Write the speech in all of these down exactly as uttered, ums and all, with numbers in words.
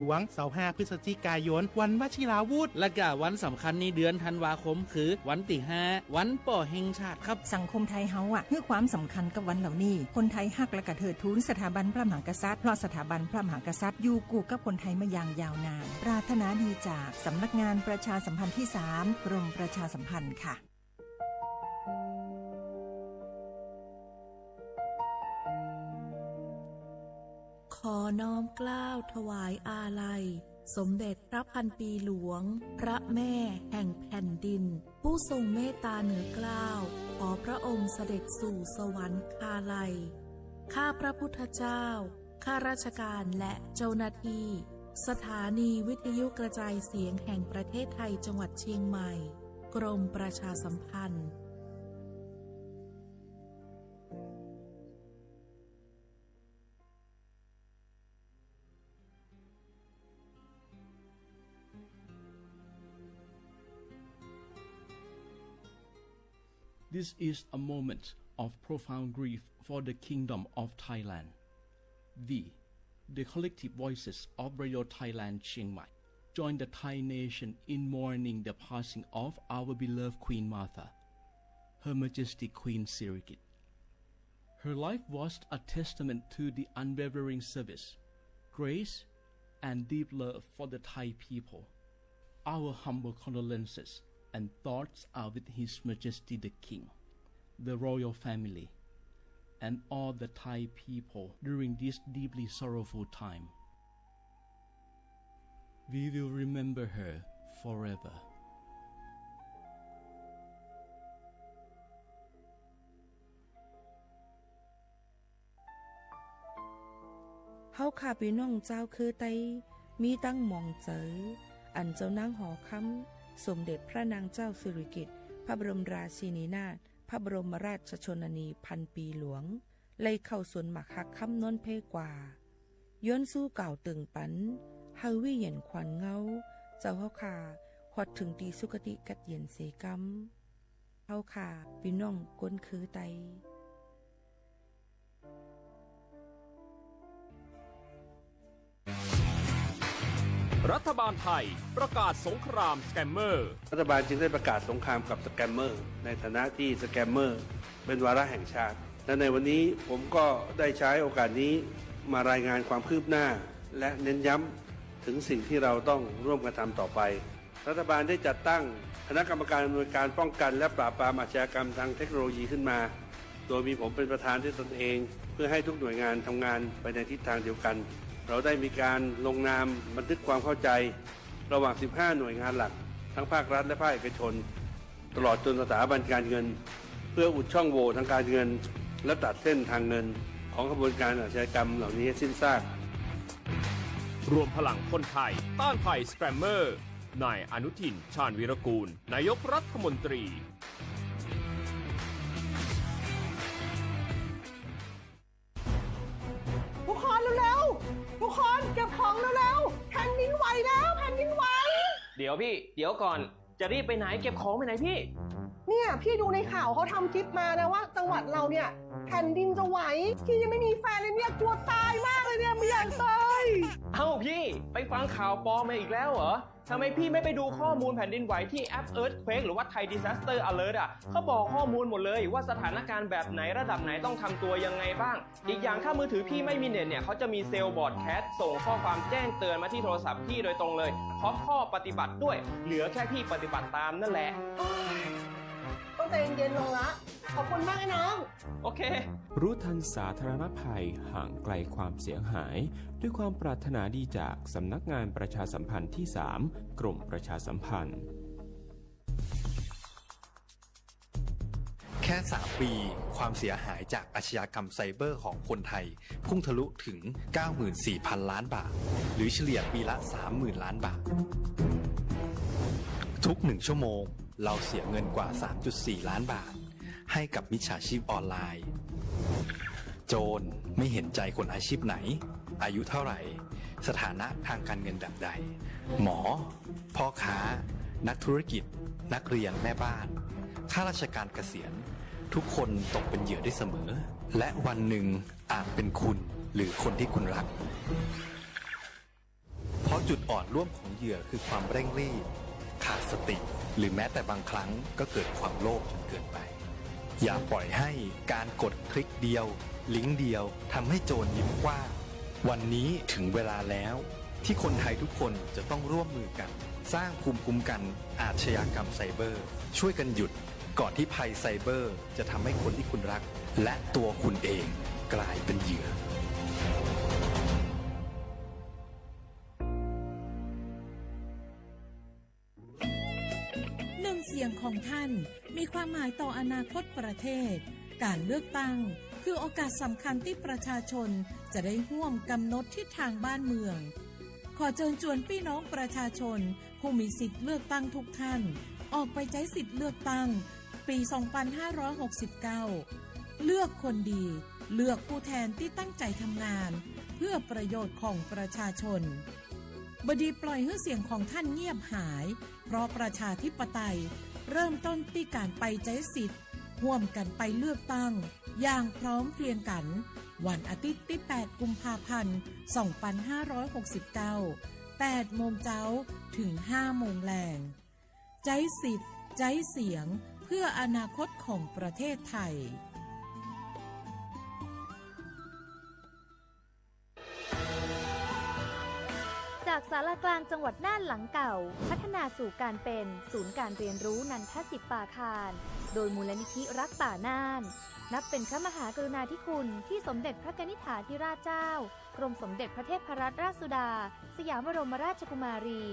หลวง เสาร์ ห้า พฤศจิกายน วันวชิราวุธ และก็วันสำคัญในเดือนธันวาคมคือวันที่ ห้า วันป่อแห่งชาติครับ สังคมไทยเฮาอะ ให้ความสำคัญกับวันเหล่านี้ คนไทยฮักและก็เทิดทูนสถาบันพระมหากษัตริย์ เพราะสถาบันพระมหากษัตริย์อยู่คู่กับคนไทยมาอย่างยาวนาน ปรารถนาดีจากสำนักงานประชาสัมพันธ์ที่ สาม กรมประชาสัมพันธ์ค่ะ ขอน้อมเกล้าถวายอาลัย สมเด็จพระพันปีหลวง พระแม่แห่งแผ่นดิน ผู้ทรงเมตตาเหนือเกล้า ขอพระองค์เสด็จสู่สวรรคาลัย ข้าพระพุทธเจ้า ข้าราชการและเจ้าหน้าที่ สถานีวิทยุกระจายเสียงแห่งประเทศไทย จังหวัดเชียงใหม่ กรมประชาสัมพันธ์ This is a moment of profound grief for the Kingdom of Thailand. We, the collective voices of Radio Thailand Chiang Mai, join the Thai nation in mourning the passing of our beloved Queen Mother, Her Majesty Queen Sirikit. Her life was a testament to the unwavering service, grace, and deep love for the Thai people. Our humble condolences and thoughts are with His Majesty the King, the royal family, and all the Thai people during this deeply sorrowful time. We will remember her forever. ဟောက်ခါ ပီနောင် เจ้าเครือไทย มีตั้งหมองเจ๋อ อันเจ้าหน้าหอค้ำ สมเด็จพระนางเจ้าสิริกิติ์ พระบรมราชินีนาถ พระบรมราชชนนีพันปีหลวง လႆႈ ခဝ်ႈသုၼ် မၢၵ်ႇႁၢၵ်ႈၶမ်း ၼွၼ်းၽေးၵႂႃႇ ယွၼ်းသူး ၵၢဝ်ႇတိူင်ႇပၼ် ႁႂ်ႈဝိၺိၺ်ႇ ၶွၼ်ငဝ်း ၸဝ်ႈႁဝ်းၶႃႈ ႁွတ်ႈထိုင် တီႈသုၵတိ ၵတ်းယဵၼ် သေၵမ်း ဟောက်ခါ ပီနောင် เจ้าเครือไทย รัฐบาลไทยประกาศสงครามสแกมเมอร์ รัฐบาลจึงได้ประกาศสงครามกับสแกมเมอร์ ในฐานะที่สแกมเมอร์เป็นวาระแห่งชาติ และในวันนี้ผมก็ได้ใช้โอกาสนี้มารายงานความคืบหน้า และเน้นย้ำถึงสิ่งที่เราต้องร่วมกันทำต่อไป รัฐบาลได้จัดตั้งคณะกรรมการอำนวยการป้องกันและปราบปรามอาชญากรรมทางเทคโนโลยีขึ้นมา โดยมีผมเป็นประธานด้วยตนเอง เพื่อให้ทุกหน่วยงานทำงานไปในทิศทางเดียวกัน เราได้มีการลงนามบันทึกความเข้าใจ ระหว่าง สิบห้า หน่วยงานหลัก ทั้งภาครัฐและภาคเอกชน ตลอดจนสถาบันการเงิน เพื่ออุดช่องโหว่ทางการเงิน และตัดเส้นทางเงินของขบวนการอาชญากรรมเหล่านี้ให้สิ้นซาก รวมพลังคนไทย ต้านภัยสแกมเมอร์ นายอนุทิน ชาญวีรกูร นายกรัฐมนตรี ทุกคนเร็วๆ ทุกคนเก็บของเร็วๆ แผ่นดินไหวแล้ว แผ่นดินไหว เดี๋ยวพี่ เดี๋ยวก่อน จะรีบไปไหน เก็บของไปไหนพี่ เนี่ย พี่ดูในข่าวเขาทำคลิปมานะว่าจังหวัดเราเนี่ย แผ่นดินจะไหว พี่ยังไม่มีแฟนเลยเนี่ย กลัวตายมากเลยเนี่ย ไม่อยากตาย เอ้าพี่ ไปฟังข่าวปลอมมาอีกแล้วเหรอ ทำไมพี่ไม่ไปดูข้อมูลแผ่นดินไหวที่แอป Earthquake หรือว่า Thai Disaster Alert อ่ะ เขาบอกข้อมูลหมดเลยว่าสถานการณ์แบบไหนระดับไหนต้องทำตัวยังไงบ้าง อีกอย่างถ้ามือถือพี่ไม่มีเน็ตเนี่ย เขาจะมีเซลล์บรอดแคสต์ส่งข้อความแจ้งเตือนมาที่โทรศัพท์พี่โดยตรงเลย พร้อมข้อปฏิบัติด้วย เหลือแค่พี่ปฏิบัติตามนั่นแหละ ต้องใจเย็นๆ ลงละ ขอบคุณมากนะน้อง โอเค รู้ทันสาธารณภัย ห่างไกลความเสียหาย ด้วยความปรารถนาดีจากสำนักงานประชาสัมพันธ์ที่ สาม กรมประชาสัมพันธ์ แค่ สาม ปี ความเสียหายจากอาชญากรรมไซเบอร์ของคนไทย พุ่งทะลุถึง เก้าหมื่นสี่พันล้านบาท หรือเฉลี่ยปีละ สามหมื่นล้านบาท ทุกหนึ่งชั่วโมง เราเสียเงินกว่า สามจุดสี่ล้านบาท ให้กับมิจฉาชีพออนไลน์ โจรไม่เห็นใจคนอาชีพไหน อายุเท่าไหร่ สถานะทางการเงินแบบใด หมอ พ่อค้า นักธุรกิจ นักเรียน แม่บ้าน ข้าราชการเกษียณ ทุกคนตกเป็นเหยื่อได้เสมอ และวันหนึ่งอาจเป็นคุณหรือคนที่คุณรัก เ เพราะจุดอ่อนร่วมของเหยื่อคือความเร่งรีบ ขาดสติ หรือแม้แต่บางครั้งก็เกิดความโลภจนเกินไป อย่าปล่อยให้การกดคลิกเดียว ลิงก์เดียว ทำให้โจรยิ้มกว้าง วันนี้ถึงเวลาแล้ว ที่คนไทยทุกคนจะต้องร่วมมือกัน สร้างภูมิคุ้มกันอาชญากรรมไซเบอร์ ช่วยกันหยุด ก่อนที่ภัยไซเบอร์จะทำให้คนที่คุณรัก และตัวคุณเองกลายเป็นเหยื่อ หนึ่งเสียงของท่านมีความหมายต่ออนาคตประเทศ การเลือกตั้งคือโอกาสสำคัญที่ประชาชนจะได้ร่วมกำหนดทิศทางบ้านเมือง ขอเชิญชวนพี่น้องประชาชนผู้มีสิทธิ์เลือกตั้งทุกท่าน ออกไปใช้สิทธิ์เลือกตั้งปี สองพันห้าร้อยหกสิบเก้า เลือกคนดี เลือกผู้แทนที่ตั้งใจทำงาน เพื่อประโยชน์ของประชาชน บดีปล่อยให้เสียงของท่านเงียบหาย เพราะประชาธิปไตยเริ่มต้นที่การไปใช้สิทธิ์ ร่วมกันไปเลือกตั้งอย่างพร้อมเพรียงกัน วันอาทิตย์ที่ แปด กุมภาพันธ์ สองพันห้าร้อยหกสิบเก้า แปดโมงเจ๊า ถึง ห้าโมงแลง ใจ๊สิทธิ์ ใจ๊เสียง เพื่ออนาคตของประเทศไทย จากศาลากลางจังหวัดน่านหลังเก่า พัฒนาสู่การเป็นศูนย์การเรียนรู้นันทสิทธิ์ปาคาร โดยมูลนิธิรักป่าน่าน นับเป็นพระมหากรุณาธิคุณที่สมเด็จพระกนิษฐาธิราชเจ้า กรมสมเด็จพระเทพรัตนราชสุดา สยามบรมราชกุมารี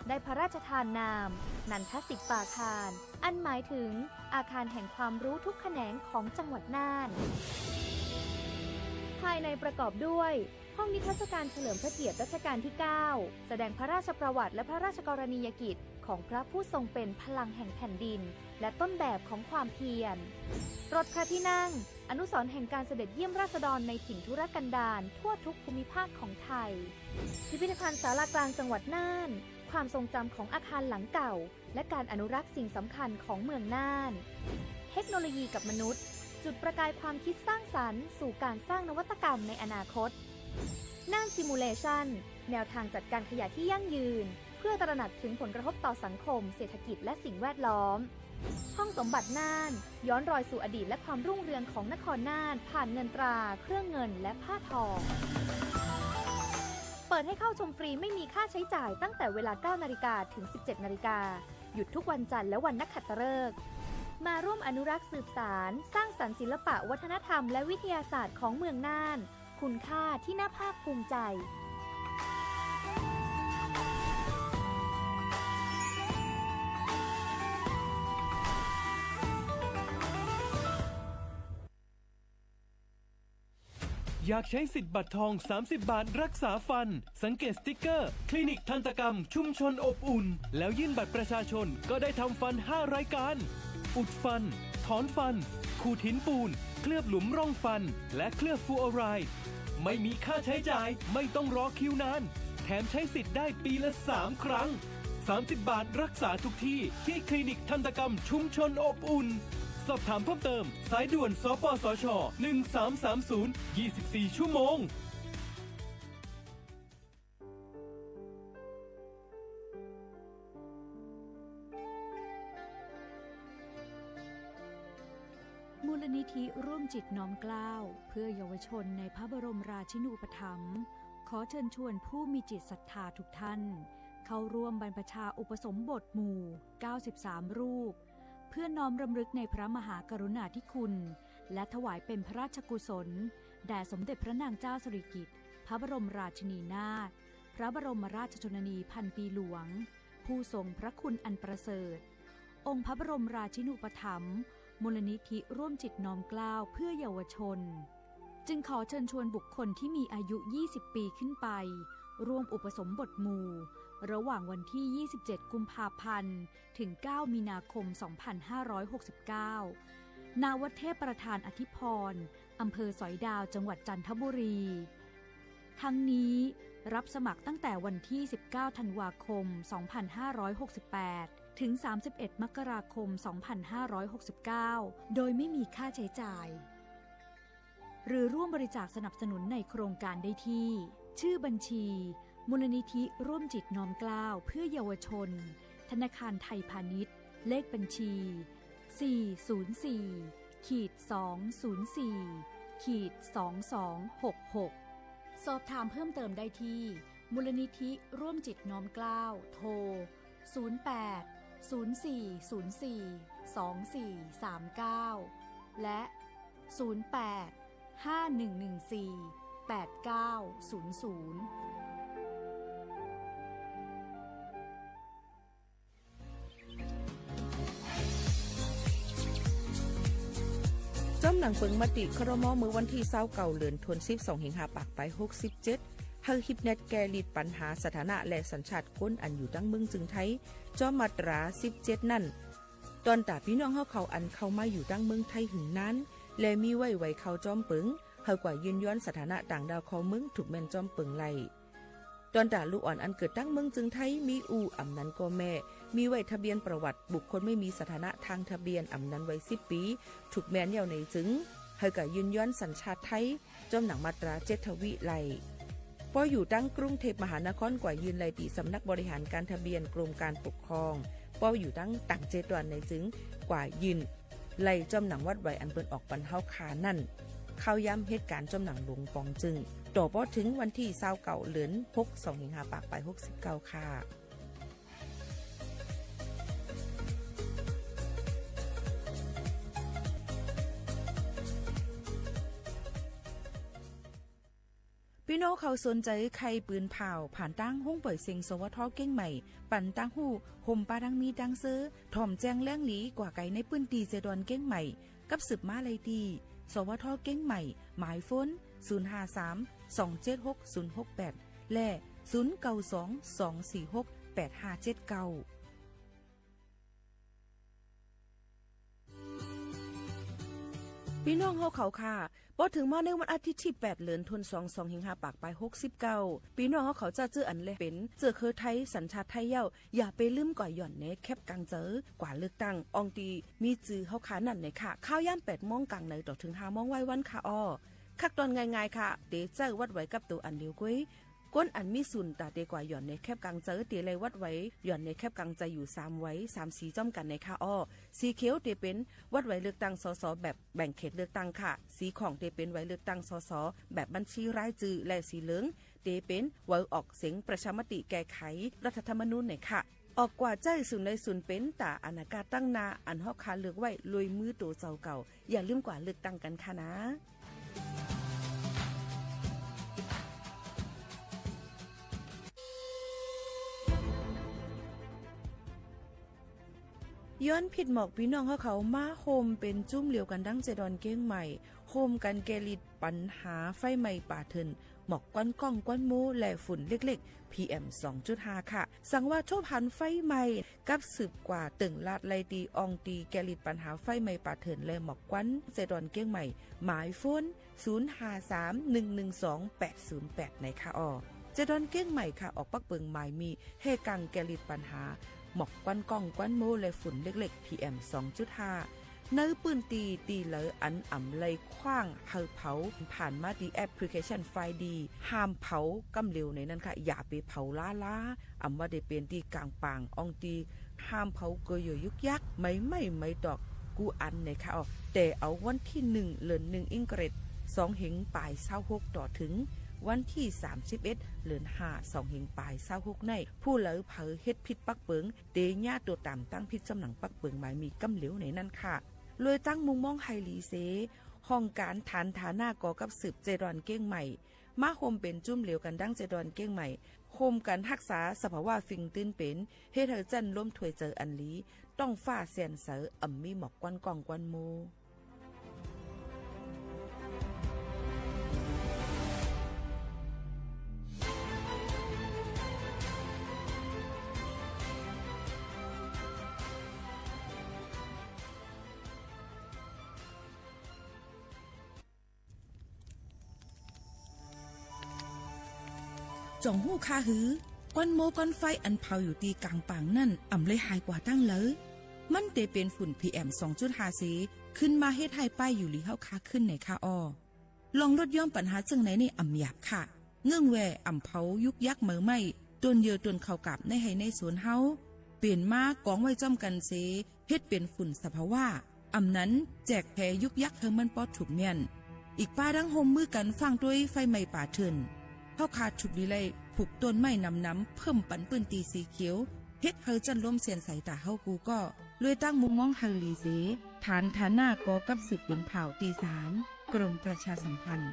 ได้พระราชทานนาม นันทสิทธิ์ปาคาร อันหมายถึงอาคารแห่งความรู้ทุกแขนงของจังหวัดน่าน ภายในประกอบด้วย ห้องนิทรรศการเฉลิมพระเกียรติรัชกาลที่ เก้า แสดงพระราชประวัติและพระราชกรณียกิจของพระผู้ทรงเป็นพลังแห่งแผ่นดิน และต้นแบบของความเพียร รถพระที่นั่ง อนุสรณ์แห่งการเสด็จเยี่ยมราษฎรในถิ่นทุรกันดารทั่วทุกภูมิภาคของไทย พิพิธภัณฑ์ศาลากลางจังหวัดน่าน ความทรงจำของอาคารหลังเก่า และการอนุรักษ์สิ่งสำคัญของเมืองน่าน เทคโนโลยีกับมนุษย์ จุดประกายความคิดสร้างสรรค์สู่การสร้างนวัตกรรมในอนาคต น่าน Simulation แนวทางจัดการขยะที่ยั่งยืน เพื่อตระหนักถึงผลกระทบต่อสังคม เศรษฐกิจ และสิ่งแวดล้อม ห้องสมบัติน่าน ย้อนรอยสู่อดีตและความรุ่งเรืองของนครน่าน ผ่านเงินตรา เครื่องเงิน และผ้าทอ เปิดให้เข้าชมฟรีไม่มีค่าใช้จ่ายตั้งแต่เวลา เก้านาฬิกา ถึง สิบเจ็ดนาฬิกา หยุดทุกวันจันทร์และวันนักขัตฤกษ์ มาร่วมอนุรักษ์สืบสาน สร้างสรรค์ศิลปะวัฒนธรรมและวิทยาศาสตร์ของเมืองน่าน คุณค่าที่น่าภาคภูมิใจ อยากใช้สิทธิ์บัตรทอง สามสิบบาทรักษาฟัน สังเกตสติ๊กเกอร์ คลินิกทันตกรรมชุมชนอบอุ่น แล้วยื่นบัตรประชาชน ก็ได้ทำฟัน ห้า รายการ อุดฟัน ถอนฟัน ขูดหินปูน เคลือบหลุมร่องฟัน และเคลือบฟลูออไรด์ ไม่มีค่าใช้จ่าย ไม่ต้องรอคิวนาน แถมใช้สิทธิ์ได้ปีละ สาม ครั้ง สามสิบบาทรักษาทุกที่ ที่คลินิกทันตกรรมชุมชนอบอุ่น สอบถามเพิ่มเติม สายด่วน สปสช หนึ่งสามสามศูนย์ ยี่สิบสี่ ชั่วโมง มูลนิธิร่วมจิตน้อมเกล้าเพื่อเยาวชนในพระบรมราชินูปถัมภ์ ขอเชิญชวนผู้มีจิตศรัทธาทุกท่าน เข้าร่วมบรรพชาอุปสมบทหมู่ เก้าสิบสาม รูป เพื่อน้อมรำลึกในพระมหากรุณาธิคุณ และถวายเป็นพระราชกุศล แด่สมเด็จพระนางเจ้าสิริกิติ์ พระบรมราชินีนาถ พระบรมราชชนนีพันปีหลวง ผู้ทรงพระคุณอันประเสริฐ องค์พระบรมราชินูปถัมภ์ มูลนิธิร่วมจิตน้อมเกล้าเพื่อเยาวชน จึงขอเชิญชวนบุคคลที่มีอายุ ยี่สิบ ปีขึ้นไป ร่วมอุปสมบทหมู่ ระหว่างวันที่ ยี่สิบเจ็ด กุมภาพันธ์ ถึง เก้า มีนาคม สองพันห้าร้อยหกสิบเก้า ณ วัดเทพประธานอธิพร อำเภอสอยดาว จังหวัดจันทบุรี ทั้งนี้ รับสมัครตั้งแต่วันที่ สิบเก้า ธันวาคม สองพันห้าร้อยหกสิบแปด ถึง สามสิบเอ็ด มกราคม สองพันห้าร้อยหกสิบเก้า โดยไม่มีค่าใช้จ่าย หรือร่วมบริจาคสนับสนุนในโครงการได้ที่ ชื่อบัญชี มูลนิธิร่วมจิตน้อมเกล้าเพื่อเยาวชน ธนาคารไทยพาณิชย์ เลขบัญชี สี่ศูนย์สี่ ขีด สองศูนย์สี่ ขีด สองสองหกหก สอบถามเพิ่มเติมได้ที่ มูลนิธิร่วมจิตน้อมเกล้า โทร ศูนย์แปด ศูนย์สี่ศูนย์สี่ สองสี่สามเก้า และ ศูนย์แปด ห้าหนึ่งหนึ่งสี่ แปดเก้าศูนย์ศูนย์ จอมหนังเปิงมติครม เมื่อวันที่ซาวเก่า เดือนธันวาคม สองพันห้าร้อยหกสิบเจ็ด หากหืบแนตแก้หลีดปัญหาสถานะและสัญชาติคนอันอยู่ตั้งเมืองจึงไทย จอมมาตรา สิบเจ็ด นั่น ตอนต๋าพี่น้องฮาวเขาอันเข้ามาอยู่ตั้งเมืองไทยหึงนั้น และมีไว้ไหวเข้าจอมเปิง หากว่ายื่นย้อนสถานะต่างด้าวเข้าเมืองถูกแม่นจอมเปิงไล่ ตอนต๋าลูกอ่อนอันเกิดตั้งเมืองจึงไทย มีอู่อ่ำนั้นก็แม่ มีไว้ทะเบียนประวัติบุคคลไม่มีสถานะทางทะเบียนอ่ำนั้นไว้สิบปี ถูกแม่นเย่าในจึง หากว่ายื่นย้อนสัญชาติไทย จอมหนังมาตรา เจ็ด ทวิไล่ ป้ออยู่ตั้งกรุงเทพมหานครกว่ายื่นไล่ติสำนักบริหารการทะเบียนกรมการปกครอง ป้ออยู่ตั้งต่างเจตวันในจึง กว่ายื่นไล่จอมหนังวัดไหวอันเปิลออกปันเฮาคานั่น ข้าวยามเหตุการณ์จอมหนังหลวงปองจึง ต่อป้อถึงวันที่ซาวเก่า เดือนหก สองพันห้าร้อยหกสิบเก้า ค่ะ พี่น้องเขาสนใจใครปืนผ่าว ผ่านตั้งห้องปล่อยเสียง สวท เก้งใหม่ ปันตั้งหู้ โฮมปาดังมีดังเซอร์ ถ่อมแจงแรงหลีกว่าไกลในปื้นตีเจดอนเก้งใหม่ กับสืบม้าไลตี สวท เก้งใหม่ หมายโฟน ศูนย์ห้าสาม สองเจ็ดหก ศูนย์หกแปด และ ศูนย์เก้าสอง สองสี่หก แปดห้าเจ็ดเก้า พี่น้องเฮาเขาค่ะ พอถึงมาในวันอาทิตย์ที่แปด เดือนธันวาคม สองพันห้าร้อยหกสิบเก้า พี่น้องเฮาเขาจะเจออันแลเป็นเจอเครือไทยสัญชาติไทยเย้า อย่าไปลืมกว่าหย่อนในแคปกลางเจอ กว่าเลือกตั้ง อองตีมีจือเฮาค่ะนั่นไหนค่ะ ข้าวยามแปดโมงกลางในต่อถึงห้าโมงไหว้วันค่ะอ้อ คักตอนง่ายๆค่ะ เตเจ้าวัดไหวกับตัวอันเดียวกุ้ย ก้นอันมีสุนตาเตกว่าหย่อนในแคปกลางเจอ เตไลวัดไหวหย่อนในแคปกลางเจออยู่สามไหว สามสีจ้อมกันในค่ะอ้อ สีเขียวเตเป็นวัดไหวเลือกตั้ง สส แบบแบ่งเขตเลือกตั้งค่ะ สีของเตเป็นไหวเลือกตั้ง สส แบบบัญชีรายจื่อ และสีเหลืองเตเป็นไหวออกเสียงประชามติแก้ไขรัฐธรรมนูญในค่ะ ออกกว่าเจ้าสุนไลสุนเป็นตาอนาคตตั้งหน้า อันฮอกคาเลือกไหวโดยมือตัวเจ้าเก่า อย่าลืมกว่าเลือกตั้งกันค่ะนะ ย้อนผิดหมอก พี่น้องเฮาเขามาโฮมเป็นจุ้มเหลียวกันดั้งเจดอนเก้งใหม่ โฮมกันแก้หลีดปัญหาไฟไหม้ป่าเถื่อน หมอกควันก้องควันโม้และฝุ่นเล็กๆ พีเอ็ม สองจุดห้า ค่ะ สังว่าทบหันไฟไหม้ กับสืบกว่าเติ่งลาดไลตีอองตีแก้หลีดปัญหาไฟไหม้ป่าเถื่อนและหมอกควันเจดอนเก้งใหม่ หมายโฟน ศูนย์ห้าสาม หนึ่งหนึ่งสอง แปดศูนย์แปด ในค่ะอ้อ เจดอนเก้งใหม่ค่ะ ออกปักเปิงหมายมี แห่กังแก้หลีดปัญหา หมอกควันก้องควันโม้และฝุ่นเล็กๆ พีเอ็ม สองจุดห้า ในปื้นตีตีเหลออันอ่ำไลคว้างเฮาเผา ผ่านมาตีแอปพลิเคชันไฟดี ห้ามเผาก้ำเหลวในนั้นค่ะ อย่าไปเผาล้าๆ อ่ำว่าได้เป็นตีกลางป่างอองตี ห้ามเผาเกยอยุกยักษ์ ไหม้ไหม้ไหม้ตอก กูอันในค่ะอ้อ แต่เอาวันที่หนึ่ง เดือนหนึ่ง อิงเกรด สองเหงปายซาวหก ต่อถึงวันที่สามสิบเอ็ด เดือนห้า สองเหงปายซาวหก ใน ผู้เหลอเผาเฮ็ดผิดปักเปิง เตญาตัวต่ำตั้งผิดจำหนังปักเปิงหมายมีก้ำเหลวในนั้นค่ะ โดยตั้งมุงมองไฮหลีเซ ห้องการฐานฐานะก่อกับสืบเจดอนเก้งใหม่ มาโฮมเป็นจุ้มเหลียวกันดั้งเจดอนเก้งใหม่ โฮมกันฮักษาสภาวะฟิงตื้นเป็น เฮ็ดให้จั้นล้มถ้วยเจออันหลี ต้องฟ้าแซนเสา อ่ำมีหมอกควันก้องควันโม้ จ่องหู้คาหือ ควันโม้ควันไฟอันเผาอยู่ตีกลางป่างนั่น อ่ำเลยหายกว่าตั้งเหลอ มันเตเป็นฝุ่น พีเอ็ม สองจุดห้า เส ขึ้นมาเฮ็ดให้ป้ายอยู่หลีเฮาคาขึ้นในค่ะอ้อ ลองลดย่อมปัญหาเจิ่งไหนนี่อ่ำหยาบค่ะ Ngeurghae amq pawq-eu yukyar maqmar-iq, โดนเหยียบ โดนเขากัด nae haeq nae son har-awr, benqmar กองไว้ jawrmq ganq tser, เฮ็ดเป็นฝุ่นสภาวะ aqmnanq แจกแพร่ yukyar heu manr pawr tuq myanr. Iqpar danr hmq muir ganq fanr doer ไฟไหม้ป่าเถื่อน hawkaq tuq li laer ปลูกต้นไม้ namq namq เพิ่มปันปื้นตีสีเขียว haer heu janrlom saenqsaiq taf hawr guv gawr, loer danr murmanr heu li zir. ฐานฐานหน้า กองทัพสืบสวนข่าวตีสาม กรมประชาสัมพันธ์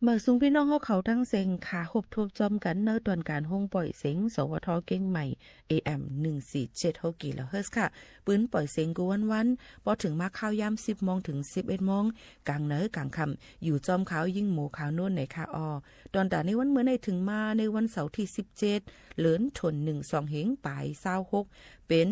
Maqsmr pirnawr hawrkhawf tanrsaeng kaq hoptov jawrmr gar nar ตอนกลางห้องปล่อยเสียง สวท เชียงใหม่ เอเอ็ม หนึ่งสี่เจ็ด hawr geuf laf hertz kaq, ปืน ปล่อยเสียง guv wanrwanr, พอถึง mar khaoryar สิบโมง ถึง สิบเอ็ดโมง gaq naeq-aer gaq kamq yuf jawrmr kaq-awr yir moq kaq-awr nor naeq kaq-awq. Dawqdaq nae wanrmeuq nae ถึง mar nae wanrshawq tiq สิบเจ็ด เหรินทน หนึ่งสอง เหง ปาย ซาวหก เป็น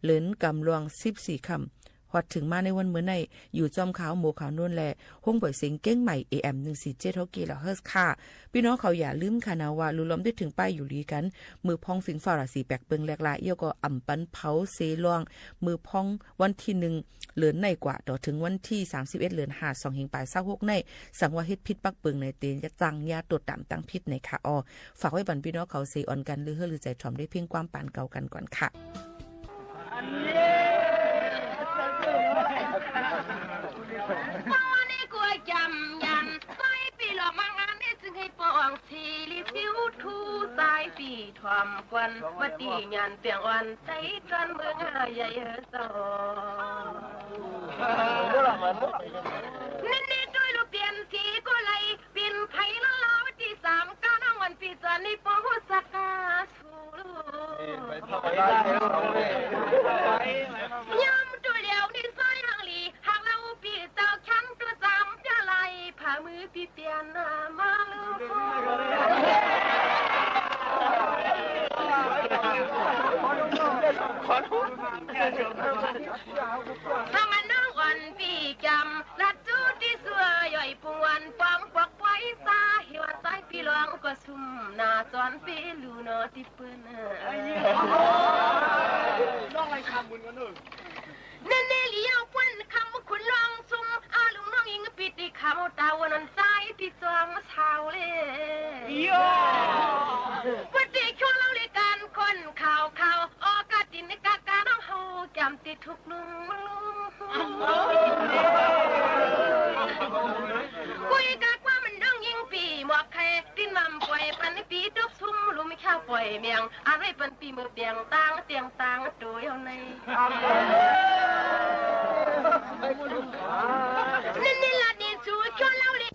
เหรินกำลัง สิบสี่ kamq ဟွတ်ထိုင်မႃး ในวันเมื่อ ใน อยู่จอมข่าว หมวกข่าว นนท์ และ ห้องปล่อยเสียงเชียงใหม่ เอเอ็ม หนึ่งสี่เจ็ด หกกิโลเฮิรตซ์ ค่ะ พี่น้องเขาอย่าลืมค่ะนะว่า လူလောမ် ด้วยถึงป้ายอยู่หลีกัน มือพ้อง สิงฟ้าราศี แปลกเปิงแหลกลาย ยาวก็อ่ำปันเผาเซลอง มือพ้อง วันที่หนึ่ง เลินในกว่า ต่อถึงวันที่สามสิบเอ็ด เลินห้า สองเฮงปลาย ซาวหก ใน สังวา เฮ็ดพิษปักเปิงในเต จังยาตรวจตามตั้งพิษในค่ะออ ฝากไว้บั่นพี่น้องเขาเซออนกัน ลือเฮ้อลือใจถ่อมได้เพ่งกว้างปานเก่ากันก่อนค่ะ Pawni guv jamq yamq sair bif lawq ma nga nae tsuif ngae pawv-anr ciqli pyur tur sair bif tawm guan, maqdiq nyanq byanq wan tair janr meuq nga yaeq-eu zar-awq. Nae nae doe luf byan tiq gawr lae, byan paq-ir lanr lar-awr tiq saq mr gar nar nganq bif dzaq ni pawv hawr sar gar su lor. Nymr dovlef-awr ni sar-ir haqliq haq lar-awr bif dzaq-eu kanr dov dzaq mr bya lav-iq paq muiq bif byan nar ma lor. Haq maq nanr ghanq bif jamq lafdzur tiq sur-eu yawq-iq pung wan bawr bawr bawr-ir sar heq wan sair bif lawq-anr gawq smq nar tsawv-anr bif luf nawr tiq peuq nar. Nae nae li yar-eu pawr-anr kamq mr kur lawr-anr smr arluf nawr-iq ngeur bif tiq kamq-eu taq ghoe nan sair bif tsawv-anr shaq-eu le. Pawr tiq kawr lar le kan kawr-anr kaq kaq-awr gar tiq nae gar gar nar haw jamq tiq tuq lmr lmr. Khoer gar gar maqnanr-ir bif mawf kae tiq namq pawf-iq pan bif dov smr luf mr kar pawf-iq myanq aqloer pan bif meuq byanq tanr tiq tanr dov yawr nae. Nae nae laf ni tsuq kawr lar le.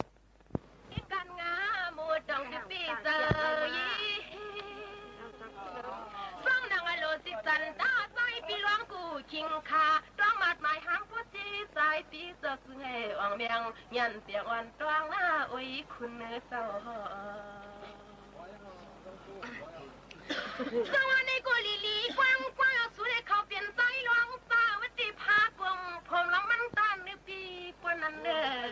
Iqbax ngar mawr danq tiq bif zeu-ir. Sanr naq-a lof siqzanq dar sar-ir bif lawr-anr guv king ka dawr maq maqhar pawr tiq sar-ir bif zeu suq ngae anq myanq nyanq tiq anq dawr-anr nar oe-ir kur neu sar-awq. Zanr-a nae gawq lili gawr-anr gawr-awr suf nae kawq byan sar-ir lawr-anr sar-eu tiq par pom pom lanr manr dar nuibi pov nan-eu,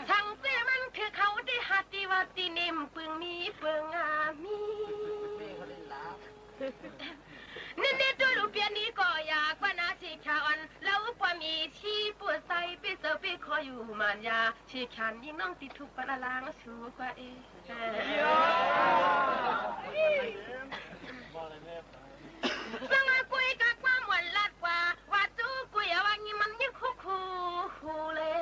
sanqsaer manr teu kaq-awr dae ha tiq va tiq ni mqpuiq mir peuq nga mir. Nae nae dov luf byan ni gawq yaq gawr nar siqkaq-anr lar-awr pawf miq shir pov sar-ir bif zeu bif kawr yuf maqya siqkaq ni nanr tiq tuq paq lar lar-anr shuq gar-ir. Zanr-a gor-ir gar gar mawf lar gaq, waqtur gor yaq wa nyi manr nyi kur kur hu le.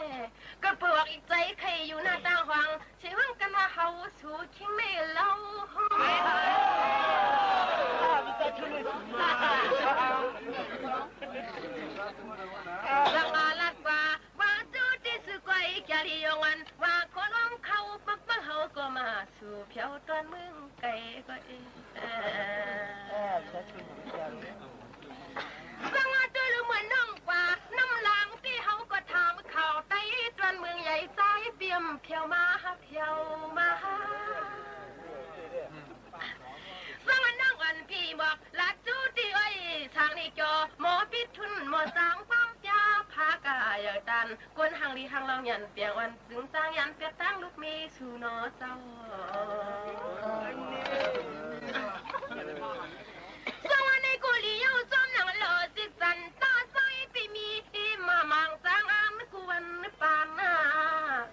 Garbeuq waq-iq tsaev-ir kae yuf nar dar hawq-anr siqhmr gar nar haw-eu shuq kir nae lar-awr hawr. Zanr-a lar gaq, waqtur tiq shuq gawr-ir gaqli yawqngae waqkawr lanr kaq-eu beurbeur haw-eu gawq maqshuq pyaq-awr dawr muir kae gawr-ir. Zanr-a dov luf meuq nanr gaq, nanr lar-anr bif haw-eu gawq taq meuq kaq-awr tae-ir dawr muir yaeq-ir sar-ir bif-anr pyaq ma ha pyaq ma ha. Zanr-a nanr ghanq bif mawf laftur tiq oe-iq saqni jawr mawf bif tmr mawf zanr gawr-anr pyav paq gaq yawq dan gor-anr hanqli hanqlanq nyanq byanq wan zmq zanr nyanq byanq tanr luf mir shuq nawr sar-awq. Zanr-a nae gawq li yar-eu zanr naq lawq siqzanq dar sar-ir bif mir maqmanq zanr-anr nuikuv wan nuipav nar,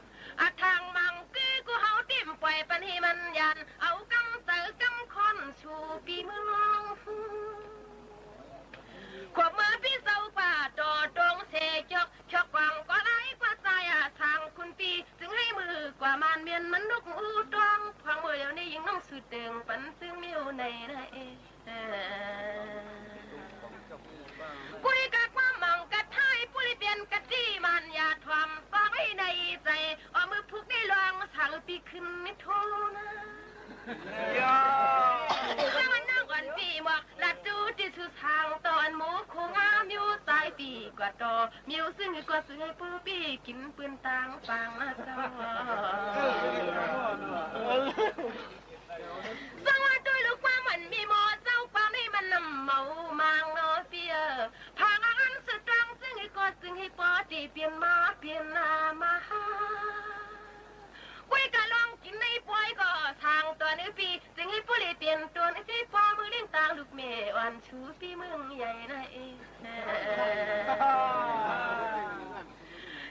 aqtaq manq goer guv haw-awr daef mqpawf-iq pavni manq yaq-anr aqur kamr tsaeq-eu kamr kawr-anr shuq bif muir lawr. Khawf meuq bif zar-eu baq dawq dawq-anr saeq jawr pyawq kawq-anr gawr lar-ir gawr sar yaq sanq kun bif tsuif ngaer muiq gaq maqmyan manr nmr ur dawr-anr panq meuq yawq ni yinq nanr shuq deuq-anr panq tsuif mir-eu naeq nar-ir. Gor-ir gar gar manq gar tar-ir bur le byan gar tir manq yaq tawq-anr bar-ir nae-ir zae-awq meuq puq gaer lawq-anr saq-eu bikui-anr tor nar. Zanr-a nanr ghanq bif mawf laftur tiq shuq sanq dawq-anr mur kur ngar myor sar-ir bif gaq dawq myor zir ngeur gawr shuq ngae bur bif ginr bui tanq banq nar sar-awq. Zanr-a dov luf gar manq mir mawf zanr-eu gar nae manq namq mawf-eu manq nawr bif-eu paq ngar-anr shuq danr zir ngeur gawr shuq ngae tiqpyeuf ma pyeuf nar ma ha. Khoergaq lawr กินในปอย khawf sanq dawq nuibi, teuhir ผู้หลี pyeuf dawq nuibi, พ่อมือเลี้ยงตางลูกแม่อ่อนชูปีเมืองใหญ่นะเอ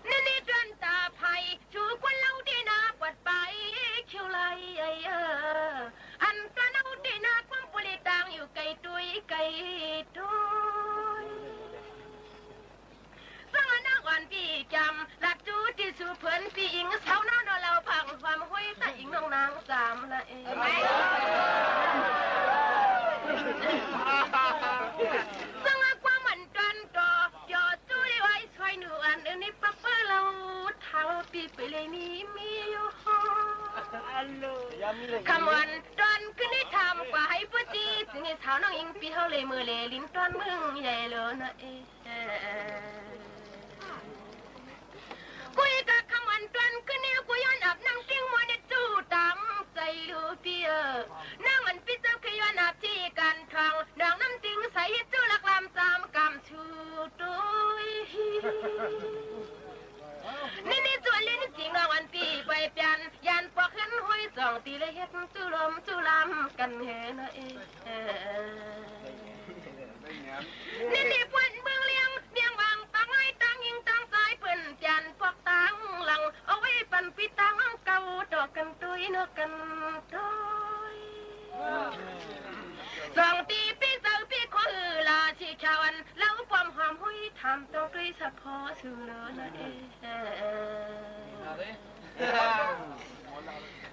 Nuinui dawq taq paq-iq, cuq gawrlawr daef nar กวาดไปเขียวไล่ Aqdanr nar daef nar, ความ ผู้หลี tang yuf ไก่ doe ไก่ doe. Zanr-aq nar ghanq bi jamq lafjur tiqsur peunq bi iq, sawr nar nawq laf-eu baq hawm khoer taq iq nawq nar zamq la-e. Zanr-aq gawrmanq dawq dawq byawq jur le-awr, iqsawq nuq-anr nuinui baq peur laf-eu taq-eu bi peuq le ni mir-awr, คำหวาน dawq keuvni taq-eu maqgaq haiq beur jir, teuhir sawq nawr-iq bi hawr le meuq le ริมดอนเมืองใหญ่ lor nar-e. Khoer-iq gaq คำหวาน dawq keuvni-awr, กูย้อนอาบน้ำ tingmawr nae jur taf-anr ใส่ luf bi-eu. Nar-anr bi dzawr keuv ย้อนอาบ tiqganq tanq, หนองน้ำ tingsaer jur laf lam zam kamq cuq doe. Nuinui jur le nuijeq nawq-anr bi bae byan, yan bawq khan khoer zanq tiq le haer jur lawm jur lam gan hae nar-e. Nuinui bawq beuv liang myang baq baq ngae, tang ying tang zai peunq byan bawq tang lanq, awr ghae banq bi tang-anr gaq-eu dawq gan doe nawq gan doe. Zanq tiq bi zaq bi kawr-eu laf ciqkaq-anr, laf-eu bawm hawm khoer tamq dawq doe saqpaw suq lor nar-e.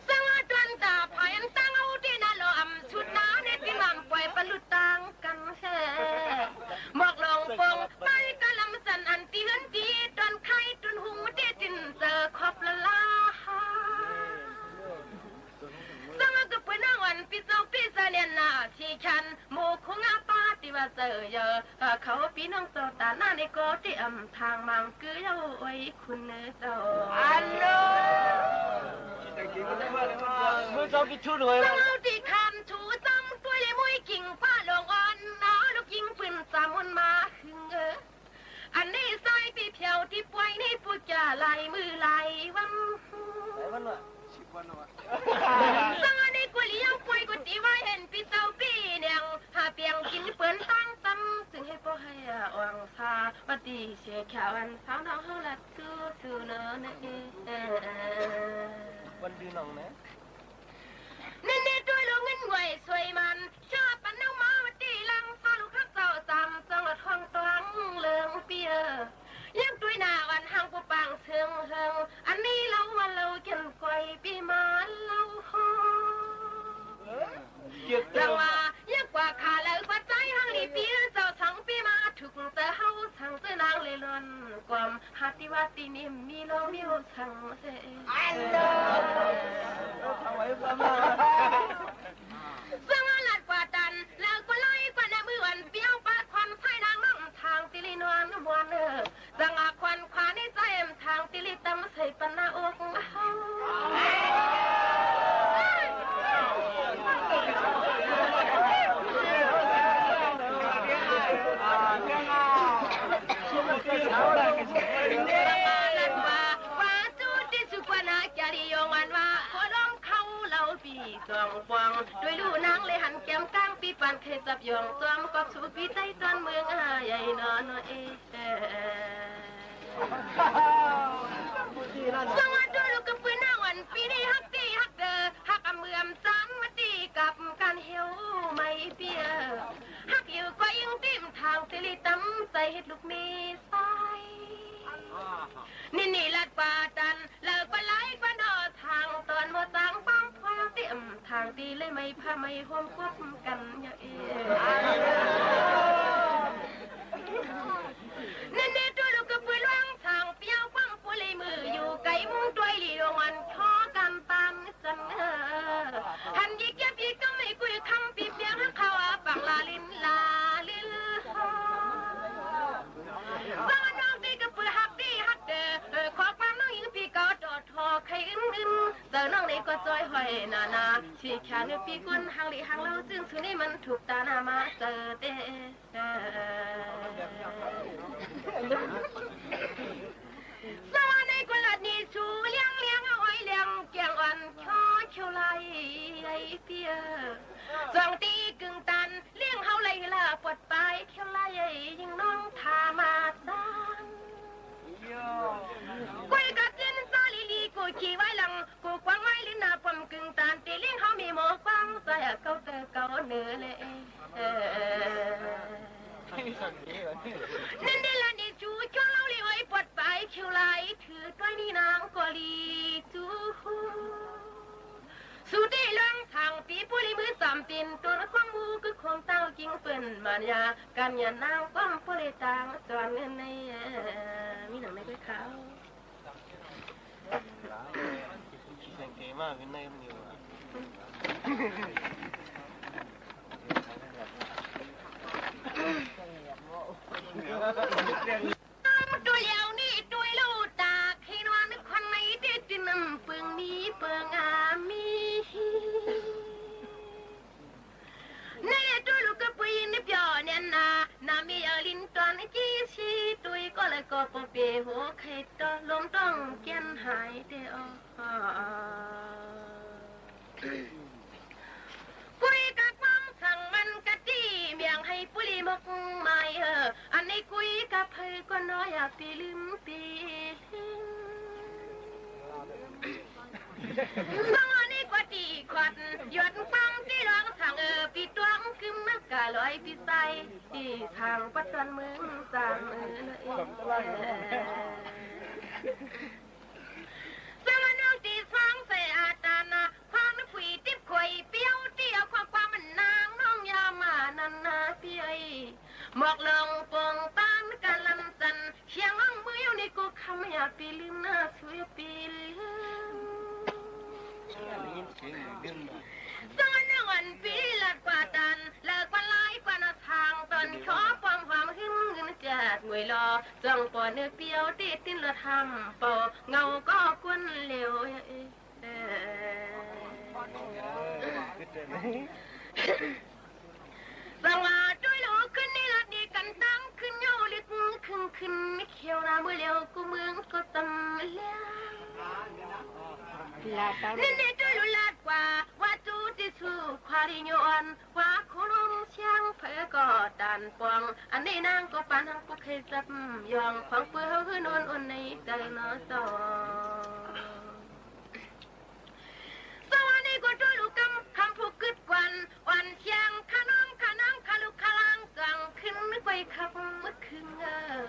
Zanr-aq dawq taq paq-anr, tanr-awr daef nar lawq amq cuq nar nae bi mamq bawq-aer baqluf tang gan sae. Mawq lanq bawq-anr maqir gar lamq zanq-anr tiq heunr tiq dawq kaer dmq hmq daef tiq zeuq kawv laf lar ha. Zanr-aq gaqpeuq nar-anr bi zanr bi zaq naeq nar ciqkaq mawq khoer ngar par tiq maq zaq-euq ya-eu, kaq-awr bi nanr dzawq taf nar nae gawr daef amq taq maqngeur ya-eu oe-ir kuq nae dzawq. Zanr-aq tiq kamq cuq zanr dov le mawr-ir gaq-anr nar luf gaq puiq tsaq mawr ma huiq-eu. Aqnae sar-ir bi pyawq tiq pawf-ir nae pov jaq laf-ir muiq laf-ir wan. Zanr-aq nae gawrli yanr pawf-ir gawq tiq maq haeq bi dzawq bi naeq-anr, haq byan gin peuq-anr tanr tam teuq haer pawr haer-aq, anq sar baqdiq saeq kaq-anr sar nanr hawr laf tsuq tsuq nar nae. Nuinui dov luf ngeur ngaeq soeq man, shar-aq baq nanr ma tiq lanr sar luf kar dzawq zamq zanr-aq tanr tanr leunr bi-eu. Yanr dov nar-aq hanq bov banq seunq heunq, aqnae lawr-eu ma lawr-eu janr kawv-ir bi ma lawr hawr. Zanr-aq yanr gaq kaq laf-eu baqdzar-ir hanq li bi-eu dzawq sanq bi ma tuq zanr hawr sanq dzeur nar le lan gawm ha tiq maq tiq ni mir lawr mir-eu sanq sae. Zanr-aq laf baqdan laf-eu gawrlar-ir baqnaeq muiq-anr bi-anr baq kawv-anr sair nar manr taq tiq li nawr-anr mawr-anr-eu. Zanr-aq kawv-anr kawv nae zar-aer mq taq tiq li tam saeq baqnar or hawr. Zanr-aq laf baqdan baq-anr dur tiq shuq baqnar jaqli yawqghaq nar-aq, khawrdanr kar-awr laf-eu bi zanq banq doe luf nanr le hanq jam kanr bi banq kae zaf yawq zanr kawv tsuq bi daer zanr meuq nga yaeq nawr nawr-aer. Zanr-aq dov luf gaqpui nar-aq bi ni haq tiq haq deuq haq aqmuiq aqmq zanr maq tiq gaq mq gan hae-awr maqir bi-eu. Haq yuf kawv-ir tiq mq taq tiq li tam tsaev hae luf mir sair. Nuinui laf baqdan laf-eu baqlar-ir baqnawr taq dawq mawr zanr banr paw-ir tiq mq taq tiq le maqir paq maqir hawr mq gawr mq gan ya-ir. Nuinui dov luf gaqpui lanr taq bi-anr banr paw le muiq yuf gaq-ir mr dov-ir li yawqghaq kawr gan banr zanr-eu. Hanq yir gar bi kamr-ir guv kamr bi byan-anr kaq-awr baq laf lir laf lir hawr. Zanr-aq nanr bi gaqpui haq bi haq deuq kawv banr nanr-ir bi gaq-awr dawqtawq kae uir uir zeuq nanr nae gawr dzaw-ir haw-aer nar nar ciqkaq nuibi gor hanq li hanq lawr zir tsuq ni manr tuq taf nar ma zeuq taef. Nae nae lafni jur jawrlar le-awr, irbawr baf-aer pyur lar-ir teuq dawr-ir ni nar-anr gawvli jur. Suqdev lanr tsanq bi bawrli muir zamq din dov-anr gawrmur guir kmq dar-eu jir-anr beunq maqnya, gaqmyaq nar-anr gawrmq bawrle taq-anr dawq-anr nae nae mirnaq nae ghae ka-awr. Dovlyav ni dov-ir lor-eu taq, khe nar-anr nuikhanr nae-ir taef tiq nmr beunq ni beunq-a mir. Nae dovluf garbui nuibyawq nae nar, naqmir yawlin dawq-anr jir shir dov-ir gawr laer gawr bawr beq hawr kae dawr lmr dawr-anr janr haq-ir taef-awr. Gui gaq gmar sanq man gaqdir myaq hae bawrli mawr ma-ir-eu, aqnae gui gaq paq-eu gawr nawr yaq bi lmr bi lmr. Nawr ni gawq tiq kawq yawq gmar-anr tir lanr sanq-eu bi dawr-anr guir mr gaq lof-aer bi sav-ir tiq sanq gawr dawr meuq sanq-eu. Sanr-anr nawr tiq sanr saef aqda nar, kawr nuir puq-iq tir koq-iq bi-awr tir-awr kawr kawv maqnar nawr yamq aqnan nar bi-awr-iq, mawq lanq bawq tanr gaqlanq zanq, shir-anr muir-awr ni gov kamq yaq bi lmr nar shuq yaq bi lmr. Zanr-anr nawr-anr bi laf gaq dan, laf gaq lar-ir gaq nar sanq dawq-anr kawr bawq hawq-anr hmq ngeuf jaq ngoeq lawr, zanq bawq nuir bi-awr tir tir lawr hamq bawq ngaq-awr gawr gawr le-awr. Zanqmaq doerluf-eu keuvni lafni gaqdanr keuvni-awr le keuvni keuvni keuvni keuvni nar meuq le-awr guvmeuq-anr gawr damq le-a. Nae nae doerluf laf gaq ghaqduq tiq shuq kawqli nymr-anr ghaq khoerlof-anr shir-anr paeq-aer gawq danq bawq-anr aqnae nar gawq baq nar guvkae zar yawq-anr khanqbuir hawr huiq nawr-anr nae daef nawr dawq. Sanr-anr nae gawq doerluf kamq kamq puq guir gaq-anr, aqshir-anr kar nanr kar nanr kar luf kar lanr gaq-anr kuirmr gawr-ir kar bmr kuirmr-eu.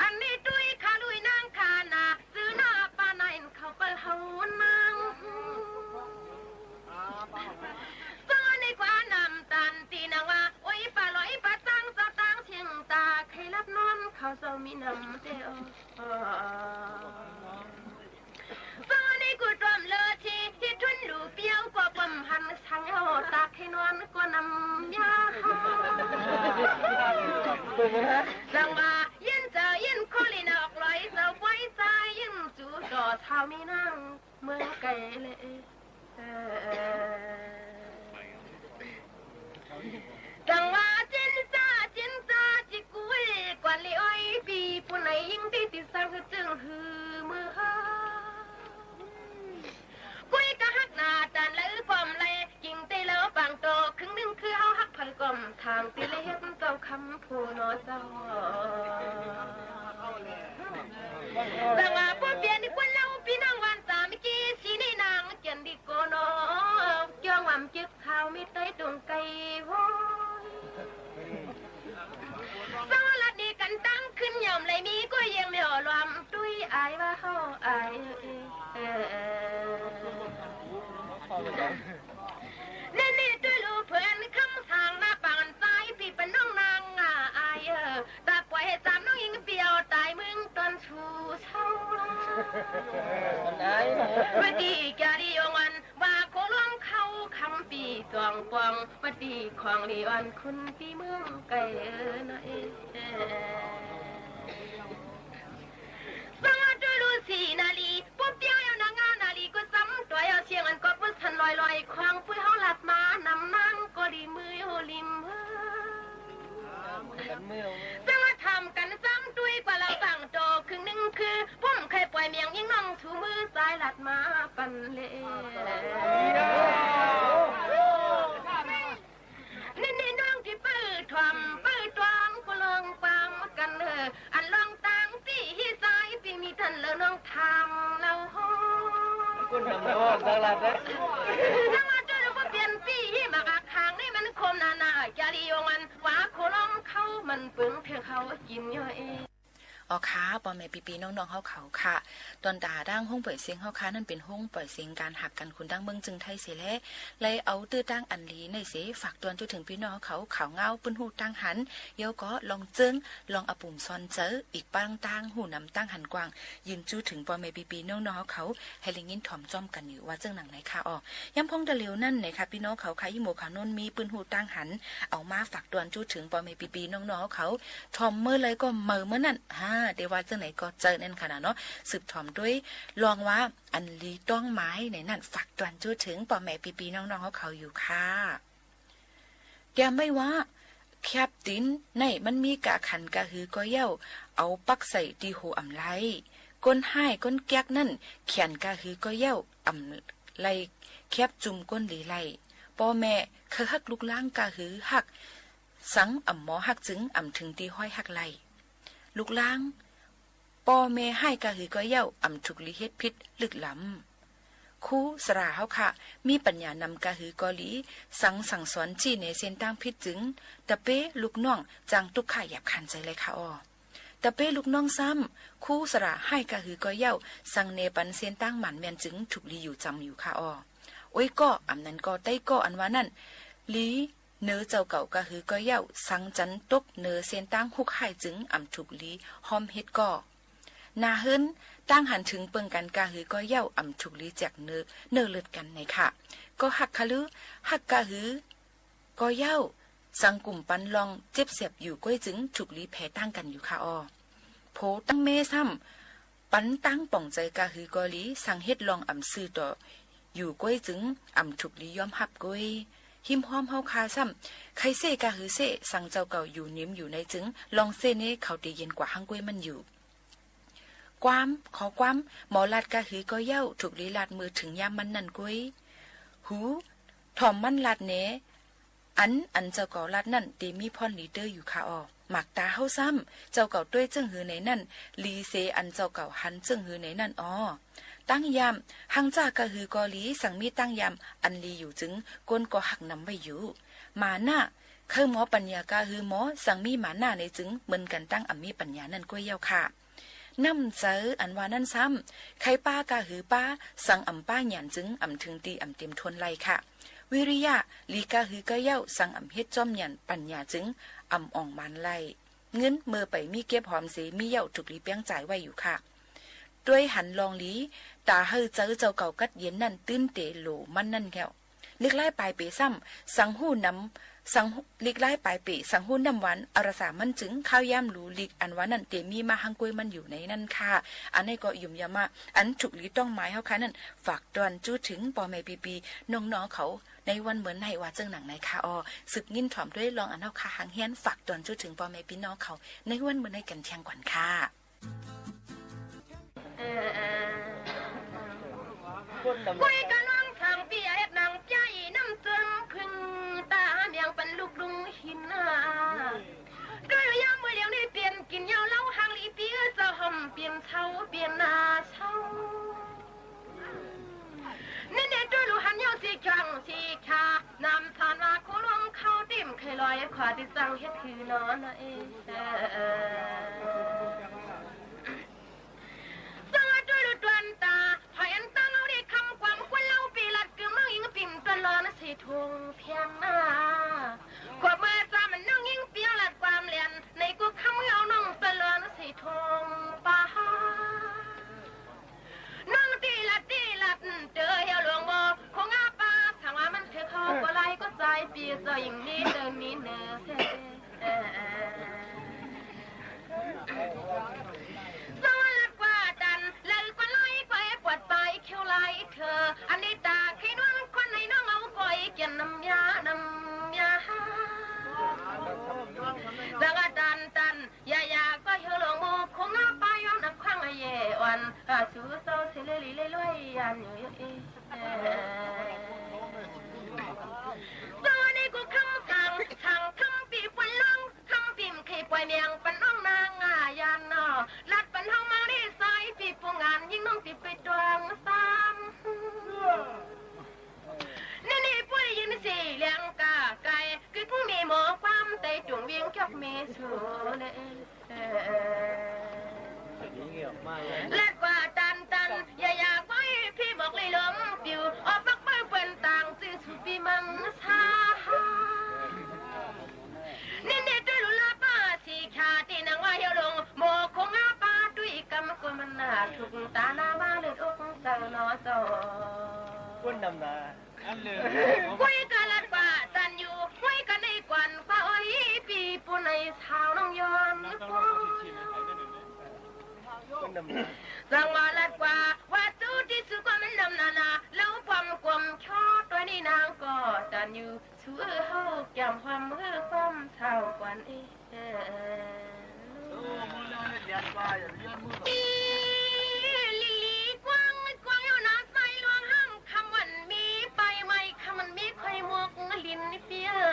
Aqnae doer-ir kar luf-ir nanr kar nar, zuir nar aqbav nar-iq kawq bae haw nar. Sanr-anr nae gawq-anr namq taq tiq nanq-a, or-ir baq lawq-ir baq tanr zawr tanr tiq mq taq kae lar nawr kawq zawq mirnamq taef-awr. Sanr-anr nae guvdawq mqleur tiq tiq tmr luf bi-awr gawq bawq mqhan saq-awr taq kae nawr-anr gawr namq mya. Zanqmaq yir dzaq yir kawrle nar-awq lawq-ir zawq bawr-ir dzaq yir mqjuq dawq taq mirnar meuq kae laer. Zanqmaq jir dzaq jir dzaq tiq guv-ir gawq le-awr-ir bi puvnaeq yir tir tiq sar heu teuq huiq meuq ha. Gor-ir gar har naq daq laer-eu gawq mqlaer, jir tir laer-awr banq dawq kuir nuir kuir-awr har paq-eu gawq mqtaq tir laer haer mr gawq kamq puq nawr dzaq-awq. Zanqmaq bawr byaeq ni gor lar-awr bi nar-anr ghaq dzaq mirjir siq ni nar-anr janq ni gawr nawr jawr ghaq mqjeq kaq-eu mirtae dmq kae-ir hawr. Sanr-anr lafni gaqdanr kuir yamq laer mir gor-ir yamq yawq lawq-anr dur-ir aq-ir bar hawr aq-ir. Nae nae doerluf peuq-anr kamq sanq nar baq-anr dzaq-ir bi baq nanr nar ngaq aq-ir-eu. Taqpawf hae dzaq nanr-ir bi-awr taq-ir muir-anr dan shuq shawr-a. Maqdiq jaqli yawqghaq-anr baq khoerlof-anr kar-awr kamq bi dawq-anr gawr-anr maqdiq kanqle-anr kur bi muir-anr kae-eu nar-ir. Sanr-anr doerluf siq naqli bawr byaer-awr yawq nar ngar naqli gor samr dawq-aer yawq siq-anr gawr bur sanq lawq-ir lawq-ir kanq bur hawr lafma namq nar-anr gawrli muir-awr li muir. Zanr-anr taq-anr gaq-anr zamr dur-ir gaq laf banq dawq kuir nuir kuir bawr mq kae bawq-aer myaq-anr nawr-anr tmq muir zair lafma banq le. Nae nae nawr-anr tiqpar-euq tawq-anr par-eu dawq-anr guvlanr bamq gaq-eu aqlawq-anr tanq-anr tir hir zair bi miqdanq lef nawr-anr tanq laf-awr hawr. Nawr-anr aqdui-anr bawr byaeq-anr tir hir maqghaq kaq nae maqnui kawq Nar nar-aq, Jarlif yawqghaq-anr, waq-ar koq lanr kar-awr, manq peuq-anr taeqkhaw-awr jif-a-e. Awq kaq, พ่อแม่ pyeqpyeq nawr nawr hawrkaq-euq kaq, dawqdaq-anr โฮงเป่ยเซ็ง-awr kaq-anr เป็นโฮงเป่ยเซ็งการหักกัน ขุน dangr เมือง จึง ไทย เสร็จแล้ว เลยเอาตื้อตั้งอันหลี ใน เส ฝาก dawq จนถึง พี่น้อง hawrkaq-anr ข่าวเหง้า ปื้น hu ตั้งหัน yawqgar ลอง tseurng ลอง abuq mqsan จา iqbax-anr ตั้ง hu นำ ตั้งหัน กว้าง ยืน จนถึง พ่อแม่ pyeqpyeq nawr nawr hawrkaq-anr ให้ เล็ง yin ถ่อม จ้อม กัน อยู่ ว่า เจ้า หนัง ไหน kaq-awq. Yamq pawng เดียว นั่น ไหน kaq พี่น้อง hawrkaq-anr ยมโอขาวโน้นมีปื้น hu ตั้งหัน เอามา ฝาก dawq จนถึง พ่อแม่ pyeqpyeq nawr nawr hawrkaq-anr ถ่อม เมื่อไร ก็ เมา เมื่อ นั้น ฮะ แต่ ว่า เจ้า ไหน ก็ เจ้า นั่น ขนาด เนาะ สืบ ถ่อม ด้วย ลอง ว่า อัน หลี ต้อง หมาย ไหน นั่น ฝาก dawq จนถึง พ่อแม่ pyeqpyeq nawr nawr hawrkaq-euq อยู่ kaq. แต่ ไม่ ว่า แคบ ติน ใน มัน มี กาขัน กาหือ ก็ เย่า เอา ปัก ใส่ ตี หู อ่ำ ไล ก้น ห้าย ก้น แก๊ก นั่น แขน กาหือ ก็ เย่า อ่ำ ไล แคบ จุม ก้น หลี ไล พ่อแม่ เคย หัก ลูกหลาน กาหือ หัก สัง อ่ำ หมอ หัก จึง อ่ำ ถึง ตี ห้อย หัก ไล ลูกหลาน พ่อแม่ ห้าย กาหือ ก็ เย่า อ่ำ ถูก หลี เฮ็ด ผิด ลึก ล้ำ ครู สระ hawrkaq มี ปัญญา นำ กาหือ ก็ หลี สัง สั่งสอน จี้ ใน เส้นทาง ผิด จึง ตะเป๊ ลูกน้อง จาง ตุ๊กขะ หยาบ คาน ใจ ไล kaq-awq. ตะเป๊ ลูกน้อง ซ้ำ ครู สระ ห้าย กาหือ ก็ เย่า สัง เนปัน เส้นทาง หมั่น แมน จึง ถูก หลี อยู่ จำ อยู่ kaq-awq. โอ้ย ก็ อ่ำ นั้น ก็ ไต้ ก็ อัน ว่า นั่น หลี เนอ เจ้า เก่า กาหือ ก็ เย่า สัง จัน ตก เนอ เส้นทาง ฮุก ห้าย จึง อ่ำ ถูก หลี ห้อม เฮ็ด ก็ นา เฮิรน ตั้ง หัน ถึง เปิง กัน กาหือ ก็ เย่า อ่ำ ถูก หลี แจก เนอ เลิด กัน ไหน kaq. ก็ หัก คาลือ หัก กาหือ ก็ เย่า สัง กุ่ม ปัน ลอง เจ็บ แสบ อยู่ ก้อย จึง ถูก หลี แผล ตั้ง กัน อยู่ kaq-awq. โผ ตั้ง แม่ ซ้ำ ปัน ตั้ง ป่อง ใจ กาหือ ก็ หลี สัง เฮ็ด ลอง อ่ำ ซื่อ ต่อ อยู่ ก้อย จึง อ่ำ ถูก หลี ย้อม หับ ก้อย หิม ห้อม hawrkaq ซ้ำ ใคร เซ่ กาหือ เซ่ สัง เจ้า เก่า อยู่ นิม อยู่ ใน จึง ลอง เซ่ เน่ เขา เต เย็น กว่า หั้ง ก้อย มัน อยู่ ความ ขอ ความ หมอ ลาด กาหือ ก็ เย่า ถูก หลี ลาด เมื่อ ถึง ยาม มัน นั่น ก้อย หู ถ่อม มัน ลาด เน่ อัน อัน เจ้า เก่า ลาด นั่น เต มี พ่อน หลี เตอร์ อยู่ kaq-awq. หมาก ตา เฮ่า ซ้ำ เจ้า เก่า ต้วย เจิ้ง หือ ไหน นั่น หลี เส อัน เจ้า เก่า หัน เจิ้ง หือ ไหน นั่น awq. ตั้ง ยาม หัง จ้า กาหือ ก็ หลี สัง มี ตั้ง ยาม อัน หลี อยู่ จึง ก้น ก็ หัก นำ ไว้ อยู่ หมา หน้า ใคร หมอ ปัญญา กาหือ หมอ สัง มี หมา หน้า ใน จึง เหมือน กัน ตั้ง อ่ำ มี ปัญญา นั่น ก้อย เย่า kaq. น้ำ ใจ อัน ว่า นั่น ซ้ำ ใคร ป้า กาหือ ป้า สัง อ่ำ ป้า หยาน จึง อ่ำ ถึง ตี อ่ำ เต็ม ทน ไล kaq. วิริยะ หลี กาหือ ก็ เย่า สัง อ่ำ เฮ็ด จ้อม หยาน ปัญญา จึง อ่ำ อ่อง หมาน ไล เงิน เมื่อ ไป มี เก็บ หอม เส มี เย่า ถูก หลี แป้ง จ่าย ไว้ อยู่ kaq. ต้วย หัน ลอง หลี ต๋า เฮอ เจ้า เจ้า เก่า กัด เย็น นั่น ตื้น เต๋ โหล มัน นั่น แก้ว ลึก ร้าย ปลาย เป๋ ซ้ำ สัง หู้ นำ สัง ลึก ร้าย ปลาย เป๋ สัง หู้ น้ำ หวาน อรสา มัน จึง ข้าว ยาม หลู หลีก อัน ว่า นั่น เต มี มา หั้ง ก้อย มัน อยู่ ไหน นั่น ค่ะ อัน นี้ ก็ หยุม ยามา อัน ถูก หลี ต้อง หมาย hawrkaq นั่น ฝาก ดอน จู้ ถึง ปอแม่ ปีปี น้องๆ เขา ใน วัน เหมือน ใน ว่า เจิ้ง หนัง ไหน ค่ะ ออ สืบ งิ้น ถ่อม ด้วย ลอง อัน hawrkaq หาง เฮี้ยน ฝาก ดอน จู้ ถึง ปอแม่ ปีน้อง เขา ใน วัน เหมือน ใน กัน แทง ก่อน ค่ะ Gui garlawr sanqpyeq-aer naqbya iqnan mr-eu pyur, taqmyanq banq luvluf hin-a. Doerluf yameuq lef ni byan ginq yawlar-awr, hali pir-eu zawq hawq byan tsawr byan nar shawr. Naeq nae doerluf han yawr siqkaq siqkaq, naqmqtaq naqkawr lawr kawr tir mqkae lawr-aer kawq-a tiqzanq her tiq nawr nar-aer. Zanr-aer doerluf dawqtaq, hawq-aer danr-awr ni kamq gawq-anr gawrlar-awr bi laf guiq manr-ir bimq dawrlawr nar siqtmq pyaeq nar. Gawq beu-aer tsaq maqnanr-ir byan laf gawq-anr laeq-a, naeq guvkamq-ir-awr nanr dawrlawr nar siqtmq pav-a. Nanr tirlaf tirlaf mqdeuq-eu yawlof mawr, kawr ngar pav sanqwa manr teu kawr gawrlar-ir gawrtsav-ir bi zawq-iq mir deuq mir neu saer. Zanr-aer laf gawq-a taf, laf-eu gawq lar-ir gawq-aer bawqtsav-ir kawr lar-ir teu, aqni taf kaer nanr kawr nae nanr-awr gawq-ir gaq namya namya. Zanr-aer taf taf, yaya gawr yawlof mawr, kawr ngar pav yawr naqkawr-anr yaeq-awq-anr, aqsur sawr seqler lef ler lof-aer ya nyoeq-ir. Zanr-aer nae guvkamq sanq, sanq kamq bif bawrlanr, kamq bif mqkae bawq-aer myanq baf nanr nar ngaq ya nawr, laf baf nanr manr ler sar-ir bi pov ngaq nyir nanr tiq poeq dawq-anr sar. Nae nae bur-ir yir nae siq laeq-anr gaq gaq-aer, guiq Lavkaq tanqtanq yaqyaq gawr-ir pir mawf le lor mr pyeuf-eu awq far pawr-eu bantaq tsuif shuq bi manq sar. Naeq naeq doerluf lar bar siqkaq tiqnan ngar heulof mawq kawr ngar bar doer-ir kamq kawr manaq tuq taf nar mar le or zanq nawr zawq. Khoer gaq lavkaq tanqnymr khoer gaq nae gaq-anr far-awr-ir bi pov nae saqlanr yawr-anr pov. Zanqmaq lavkaq waqtur tiqsur kawr mr namq navnav lar-awr bam gawm cawr dawr ni nar gawq tanqnymr shuq-eu hawr-eu gamq hawr-eu bam saq-awq gawq-anr-ir. Lili gawr gawr yawr nar sar-ir lof-anr har kamq-anr mir pav-ir ma-ir kamq-anr mir kawr-ir mawr lin fir-eu.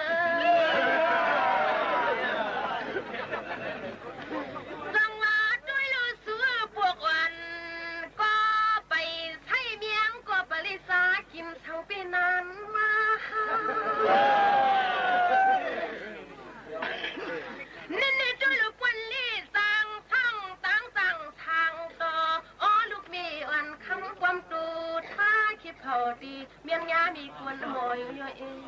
Zanqmaq doerluf shuq-eu bof-anr gawr bae sar-ir mir-anr gawr bae le sar jimq sanq bae nar ma. Naeq naeq doerluf bawrle zanq tanq tanq zanq tanq dawq awr luf mir-anr kamq bawm duq tar kir pawq di myanr nya miqguq mawq-eu yawr-ir.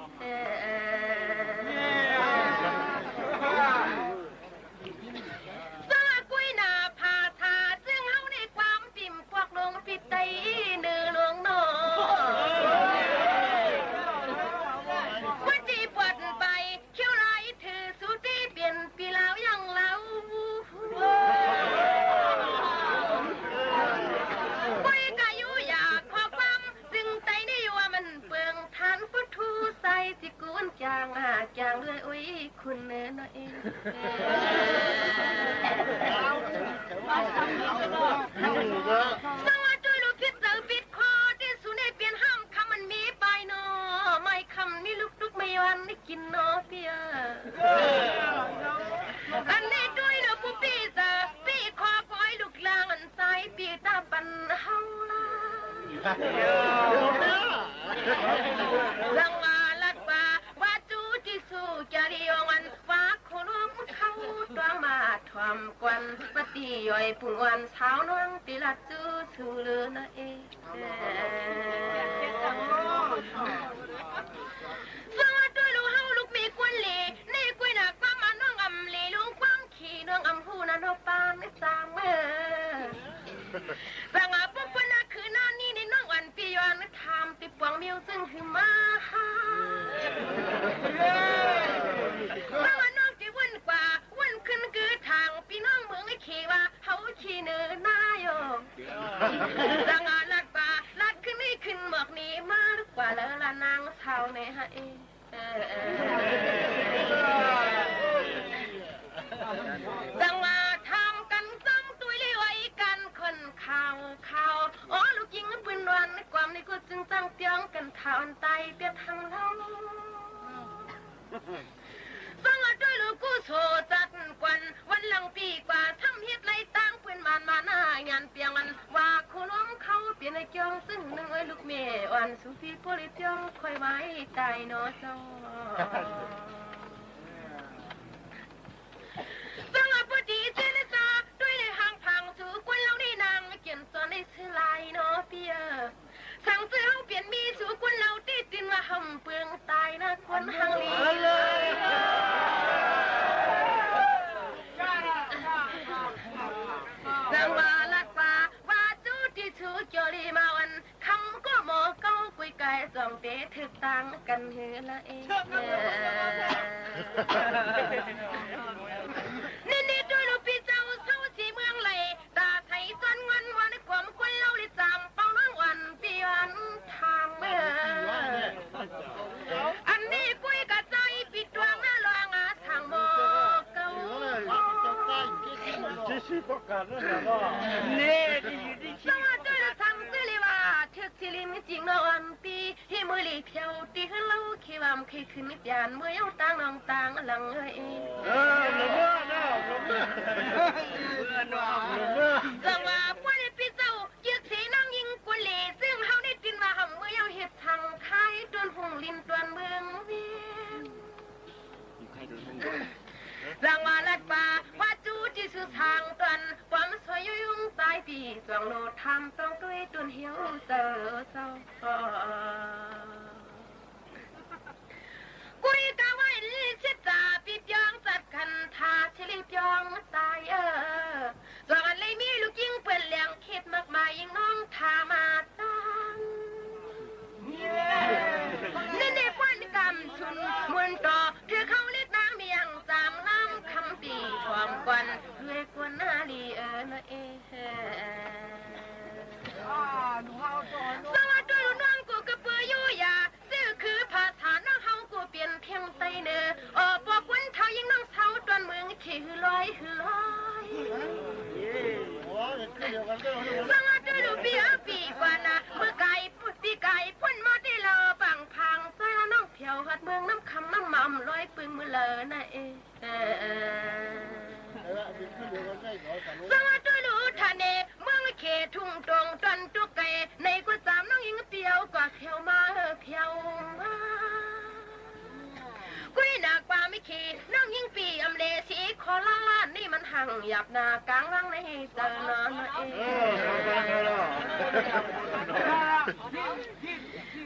Zanqmaq guv-ir naq paq taq zeur-anr nae gaq-anr bimq pawq lor bitae-ir nuiq lor nawr. Gurtiv bawq bae keuv lar-ir teu suf tir byanq bi lar-awr yanq lar-ur. Gor-ir gaq yur yaq kawv bamr zmq tae nae yawqha manq beuq tanq fur tur sai tiqkuv-anr jaq ngaq jaq lof-aer or-ir kur-eu nawr-ir. Zanqmaq doerluf bif dzaq-eu bif kawv tiqsur nae byanq har kamq-anr mir pav-ir nawr ma-ir kamq mir luf dov mae yawr-anr nae jir nawr pir-eu. Aqnae dov-ir nawr bur bif dzaq bif kawv paw-ir luf lar-anr sar-ir bif dar baq hawr lar. Zanqmaq lavkaq waqtur tiqsur jaqli yawr-anr waqkoq lor mr kar-ur dawq-anr maqtawq-anr gawv-anr bartiv yawq-ir buf-anr sar-awr nawr-anr bif lar tsursur le nar-ir. Zanqmaq doerluf har luf mir gawr le nae gawr-ir naq gawr ma nawr ngamq le lor gawr-anr kiq nawr ngamq hu nar nawr pav nae tsaq ma. Zanqmaq bawr bawr nar kuir nar ni ni nawr-anr bif yawq-anr taq bif bawq mir-eu zeur huiq ma ha. Zanqmaq nawr bif wur-anr gaq wur-anr kuir gui taq bif nawr meuq-anr keq wa hawr-eu ciq nuiq nar yawq. Zanqmaq lavkaq lavkuir mir kuir mawq ni mar gaq lar lar nar-anr saq-awr nae ha-ir. Zanqmaq taq-anr gaq zanr dov-ir le wa-ir gaq kanq kaq-awr kaq-awr luf jir-anr bui nawr-anr gawv ni gor zmq zanr byanr gaq taq-anr tae byav tanq lar. Zanqmaq doerluf gursoq zaq gaq-anr wanlanq bif gaq samq hir laer tanq bui maqma nar nyanq byanq-anr waqkoq lor mr kar-ur bif nae janr zeur nmr-aer luf mir-anr suf fir bawr le byanr kawv-ir ma-ir tae nawr zanr. Zanqmaq bawr tiq tser nae zanr doer nae hanq panq suf gawr lar ni nar janr zanr nae sir lar-ir nawr pir-eu. Sanqzir hawr byanq mir suf gawr lar-eu tir tir ma hamq beuq tae nar gawr hanq le. Zanqmaq lavkaq waqtur tiqsur jawq le ma-anr kamq gawr mawf gawr gui gae zanq daef teuq tanq gaq huiq lar-ir. Nae nae doerluf bif dzaq-eu sar-eu siq meuq-anr lae daq taq-ir zanr ngar-anr wa nae gawv mr gawr lar-eu le zanq bawr nawr-anr bif-anr taq ma. Aqnae gor-ir gaq dzar-ir bif dov-anr nar lawq-anr ngar taq mawf gaq-or. Zanqmaq doerluf taq mr dzer le wa teu tiq li mr jir nawr-anr bif hir meuq le pyawq tiq heulof-aer keq bamq keq kuiq ni byanq meuq-anr tanq lanq tanq lanq ghae-ir. Zanqmaq bawr nae bif dzaq-eu jeq teq nar-ir gor le zeur hawr nae tiv ma hamq meuq-anr heuq tanq kar-ir dov hmq lin dov meuq-anr mir. Zanqmaq lavkaq waqtur tiqsur sanq dov-anr bawr mr sawq yur yur-anr tae Zanqlof tam dawr doer dov heuq zeu zau. Guv-ir gar war-iq li tser dzaq bi byanr zaf gantaq tser li byanr tav-ir-eu. Zanqle mir luf jir beuq laeq kit maqmaq ir nanr taq maqdan. Naeq naeq bawr-iq kamq smq mqdawq teu kar ler nar miqyaq zaq lamr kamq tiq tawq gawq-anr loe gawr nar li-eu nar-aer. Sanr-awr doerluf nanr gov keuv beu yur yaq, zir-euq keuv paq taq nanr ha gov byan pyan tae nae, awq baw gawr taq ir nanr sar-awr dawq meuq ceq huiq lawr-ir huiq lawr-ir. Sanr-awr doerluf bi-awr bi baq nar, meuq gaq-iq bi gaq-iq pawr-iq mawr daeflar-awr banq paq-anr sar-awr nanr pyawq ha meuq nanr kamq nanr maqmq lawr-ir peuq meuq laf-eu nar-aer. Sanr-awr doerluf taq naeq mawr-eu ceq tmq dmq dawq dov gae naeq gov zaq nanr ir bi-awr gaq pyawq ma-eu pyawq ma. Guv-ir naq gaq mirkeq nanr ir bi amle siq kawq lar lar ni manr hanq yaf nar gar lanr nae zaq nar nar-aer.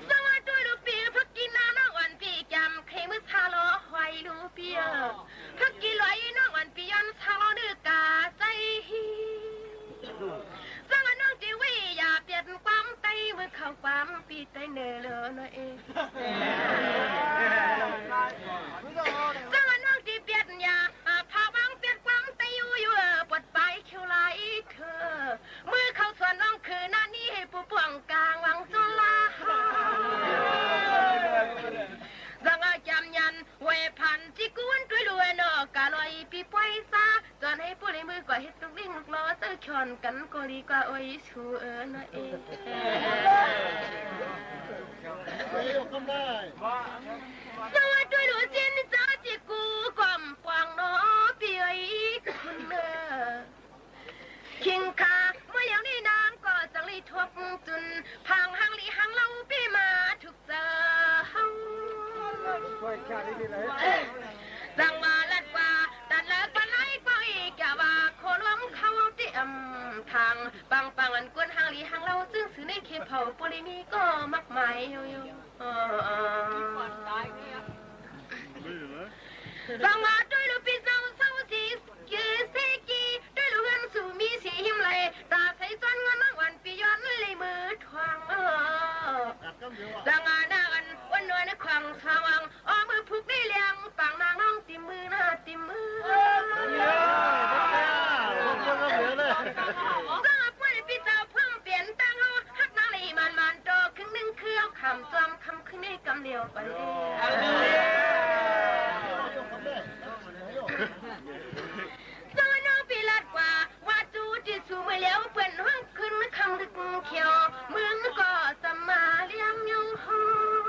Sanr-awr doerluf bi-eu parkir nar nanr gaq-anr bi jamq keq meuq sar lawr haw-ir luf bi-eu. Parkir lawq-ir nanr gaq-anr bi yanr sar lawr nuigaq zair-ir. Zanr-aq nanr tiq wer-iq yaq byav-anr gawr-anr tae meuq kaq gawr-anr bi tae naeq lef nar-aer. Zanr-aq nanr tiq byav-anr yaq paq gawr-anr byav gawr-anr tae yur yur-eu bawq taf-ir keuv lar-ir teu. Meuq kaq tsawq nanr keuv nar ni heq bawq bawq-anr gar ghanr tsawr lar. Zanr-aq jamq nyan ghae paq-anr jir guvnr doerluf-aer nawq gaq lawq-ir bi bawr-ir sar. Zanr-aer bawr le meuq gawq haer tmq ler ngeur lawr zeur cawq-anr gar gawq li gaq-awr ir shuq-eu nar-aer. Sanr-awr doerluf zir ni zar jeq guv gawq mq bawq-anr nawr bi-awr ir kun-eu. Kingkaq mawryaer ni nar gawq zanqli tawq zmq paq hanqli hanqlar-eu bi ma tuq zaq ha. Zanqmaq lavgaq taqlaf gaq lar-ir gawr-iq gaq-aq kawqlof-anr kar-awr tiq amq taq-anr banq banq-anr gawr hanqli hanqlar-eu zir shuq ni keq paq-euq bawr le mir gawr maqmaq-ir yawr yawr. Zanqmaq doerluf bi zanq sanr-eu siq keuv saer jir doerluf ghanr shuq mir siq hmr lae taq saer zanr ngar nar gaq-anr bi yawr nar le meuq tawq-anr-awq. Zanqmaq nar gaq-anr ur nawr nar kawq-anr sanr-anr awr meuq puq bi le-anr banq nar nanr tiq meuq nar tiq meuq. Zanq-aq pawr-iq bi taq-eu pawr-anr pyeuf-anr dar-awr har nar le maqmaq dawq kuir nuir kuir-awr kamq tsawv kamq kuir nuir kamq le-awr paq le. Zanq-aq nawr bi lavgaq waqduq tiq shuq meuq le-awr pyeuf-anr hawr kuir nuir kamq le kuir-awr meuq nuir gawq saqma le-anr myanr hawr.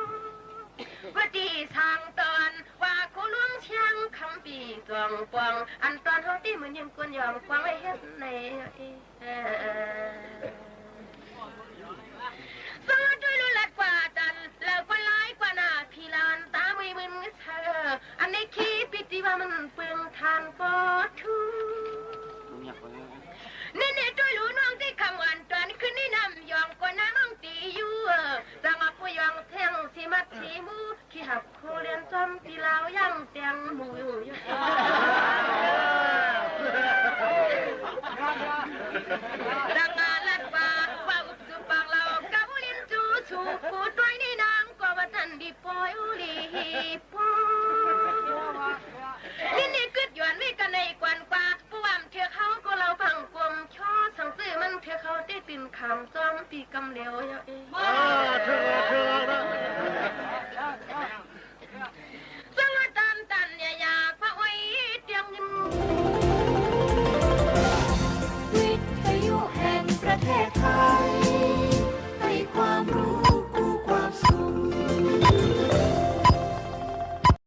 Gawrdiq sanq dawq-anr waqkawq lor-anr shar-anr kamq bi dawq-anr bawq-anr aqdawq-anr hawr tir meuq nymr gawr yawq-anr bawq-anr aer her nae-a. Sanr-awr doerluf lavgaq taq lafgaq lar-ir gaq nar pilaf-anr tar meuq meuq nuir shar-eu aqnae kir bi tiv-a meuq peuq-anr taq-anr gawr tur. Nae nae doerluf nanr tir kamq-anr dawq-anr kuir nuir nar yawq-anr gawr nar nanr tiv yur-eu zanq-aq pov yawq-anr tae-anr siq ma tiq mur tiq haq kur le-anr tsawr-anr tiv lar-awr yar-anr tae-anr muiq yur-eu. Zanq-aq lavgaq waq uqduq baq laf-awr gar ur le-anr jur shuq kur dawr-ir ni nar-anr gawr ba tanq bi pawr-ir le pawr. Nir ni guir yawq-anr nae gaq nae gaq-anr gaq pov-aq mq teu khar-awr gawr lar-awr banq gawr mq cawr sanq zir manr teu khar-awr taer duimq kamq tsawr-anr bi kamq le-awr yar-aer.